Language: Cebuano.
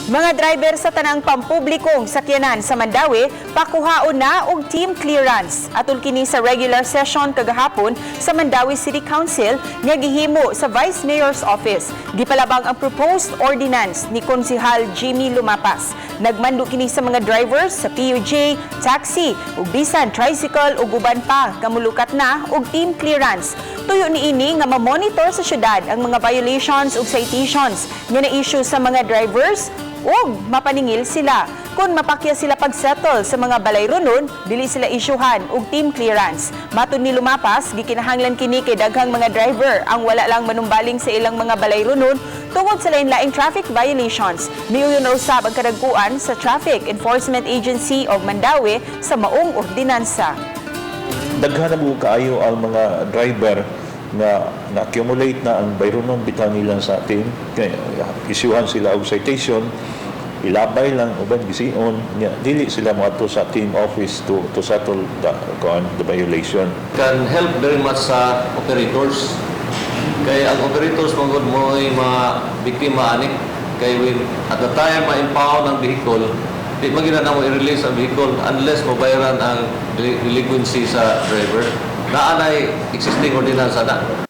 Mga driver sa tanang pampublikong sakyanan sa Mandaue pakuhaon na og team clearance. Atol kini sa regular session kagahapon sa Mandaue City Council nga gihimo sa Vice Mayor's Office. Gipalabang ang proposed ordinance ni Konsihal Jimmy Lumapas. Nagmando kini sa mga drivers sa PUJ, taxi, ug bisan tricycle ug uban pa nga mulukat na og team clearance. Tuyo niini nga ma-monitor sa syudad ang mga violations ug citations nga na-issue sa mga drivers ug mapaningil sila. Kung mapakya sila pagsettle sa mga balayronon, dili sila isyuhan og team clearance. Matod ni Lumapas, gikinahanglan kini kay daghang mga driver ang wala lang manumbaling sa ilang mga balayronon tungod sa lain-laing traffic violations. Miuyon ra usab ang kadagkuan sa Traffic Enforcement Agency of Mandaue sa maong ordinansa. Daghan na po kaayo ang mga driver nga na-accumulate na ang bayronon bitaw nila sa team kay isyuhan sila og citation, ilabay lang, uban gision nya, dili sila moadto sa team office to settle the kuan, the violation. Can help very much sa operators. Kay ang operators man gud mo'y mga biktima ani. Kay when at the time ma-impound ang vehicle, di man gyud na mo i-release ang vehicle unless mabayaran ang delinquency sa driver. Naa nay existing ordinance ana.